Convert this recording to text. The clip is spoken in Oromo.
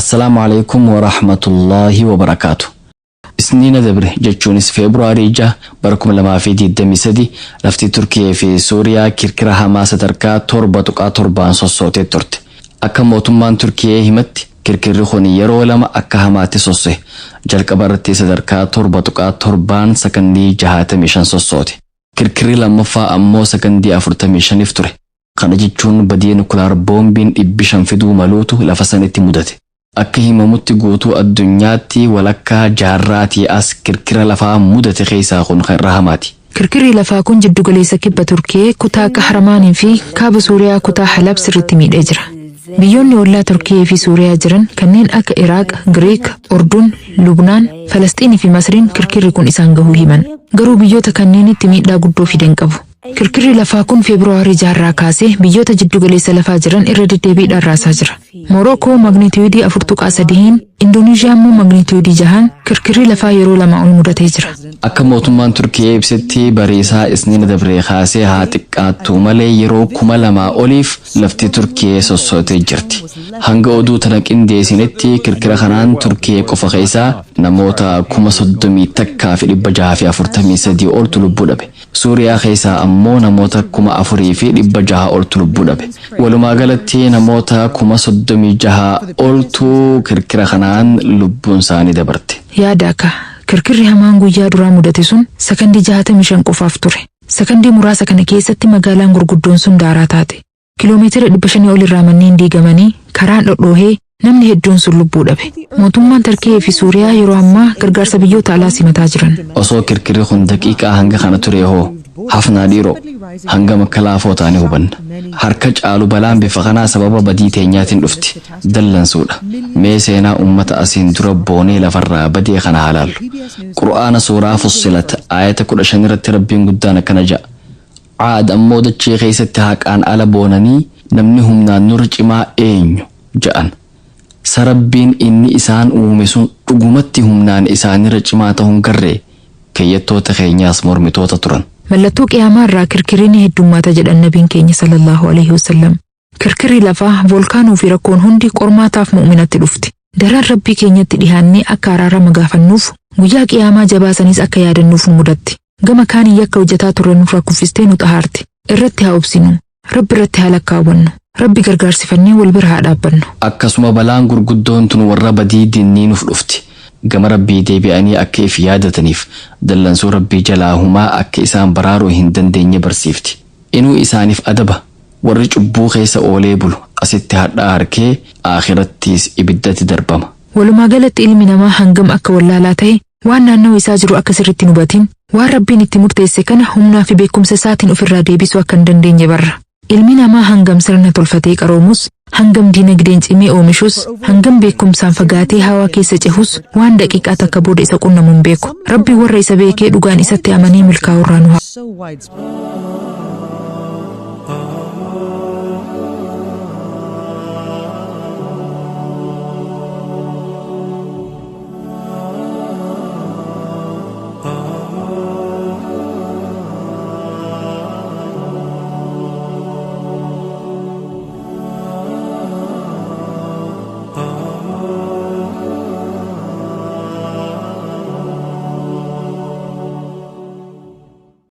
Assalaamu alaikum wa rahmatullaahi wa barakaatu. Isniina dabre jechuunis Feebruaarii 6 bara 2023 lafti Turkiyee fi Suuriyaa kirkira hamaa sadarkaa 7.7n sossootee turte. Akka mootummaan Turkiyee himatti, kirkirri kun yeroo lama akka hamaatti sossohe. Jalqaba irratti sadarkaa 7.7n sakandii 65 sossoote. Kirkirri lammaffaa ammoo sakandii 45f ture. Kana jechuun badii nukulaar boombiin 500 fiduu maluutu lafa sanitti mudate. Akka himamutti guutuu addunyaatti walakkaa jaarraatii as kirkira lafaa mudate keessaa kun kan irra hamaati. Kirkirri lafaa kun jiddugaleessa kibba Turkiyee kutaa Kahramaanii fi kaaba Suuriyaa kutaa Halab sirriitti miidhee jira. Biyyoonni ollaa Turkiyee fi Suuriyaa jiran kanneen akka Iraaq, Giriik, Urdun, Lubnaan, Falasxiinii fi Masriin kirkirri kun isaan gahuu himan. Garuu biyyoota kanneenitti miidhaa guddoo fide hin qabu. Kirkirri lafaa kun Feebruwaarii 6 irraa kaasee biyyoota jiddugaleessa lafaa jiran irra deddeebiidhaan raasaa jira. Morookoo magnitiyuudii 4.3n, Indoneezhiyaa immoo magnitiyuudii 6n kirkirri lafaa yeroo lamaa ol mudatee jira. Akka mootummaan Turkiyee ibsetti bariisaa Isniina dabree kaasee haa xiqqaattuu malee yeroo 2000 oliif lafti Turkiyee sossootee jirti. Hanga oduu tana qindeesinetti kirkira kanaan Turkiyee qofa keessaa namoota 31,643 oltu lubbuu dhabe. Suuriyaa keessaa ammoo namoota 4,600 oltu lubbuu dhabe. Walumaa galatti namoota 36,000 oltu kirkira kanaan lubbuun isaanii dabarte. Yaada akka kirkirri hamaan guyyaa duraa mudate sun sakandii 65 qofaaf ture. Sakandii muraasa kana keessatti magaalaan gurguddoon sun daaraa taate. Kiloomeetira 500 ol irraa manneen diigamanii, karaan dhodhoohee, namni hedduun sun lubbuu dhabe. Mootummaan Tarkiyee fi Suuriyaa yeroo ammaa gargaarsa biyyoota alaa simataa jiran. Osoo kirkirri kun daqiiqaa hanga kana ture hoo? Hafnaa dhiiroo! Hangam akka laafoo taane hubanna. Harka caalu balaan bifa kanaa sababa badii teenyaatiin dhufti. Dallansuudha. Mee seenaa ummata asiin dura boonee lafarraa badee kana haa laallu. Qur'aana suuraa Fussilat aayata 15 irratti Rabbiin guddaan akkana ja'a. Aad ammoo dachee keessatti haqaan ala boonanii namni humnaan nurra cimaa eenyu? Ja'an. Sa Rabbiin inni isaan uume sun dhugumatti humnaan isaanirra cimaa ta'uu hin garree? Keeyyattoota keenyaas mormitoota turan. Mallattoo Qiyaamaa irraa kirkirri ni heddummaata jedhan Nabiin keenya sallallaahu aleyhi wasallam. Kirkirri lafaa, voolkaanoo fi rakkoon hundi qormaataaf mu'minatti dhufti. Daran Rabbii keenyatti dhihaannee akka araarama gaafannuuf, guyyaa Qiyaamaa jabaa sanis akka yaadannuuf nu mudatti. Gama kaaniin yakka hojjataa turre nurraa kuffistee nu xahaarti. Irratti haa obsinu. Rabbi irratti haa lakkaawwannu. Rabbi gargaarsifannee wal bira haa dhaabbannu. Akkasuma balaan gurguddoon tun warra badii dinniinuuf dhufti. Gama Rabbii deebi'anii akka if yaadataniif, dallansuu Rabbii jalaa humaa akka isaan baraaruu hin dandeenye barsiifti. Inuu isaaniif adaba. Warri cubbuu keessa oolee bulu asitti hadhaa arkee aakhirattiis ibiddatti darbama. Walumaa galatti ilmi namaa hangam akka wallaalaa ta'e, waan naannawa isaa jiru akka sirriitti hin hubatin, waan Rabbiin itti murteesse kana humnaa fi beekkumsa isaatiin ofirraa deebisuu akka hin dandeenye barra. Ilmi namaa hangam sirna tolfatee qaroomus, hangam diinagdeen cimee oomishus, hangam beekkumsaan fagaatee hawaa keessa cehus waan daqiiqaa takka booda isa qunnamu hin beeku. Rabbi warra isa beekee dhugaan isatti amanee milkaa'u irraa nu haa.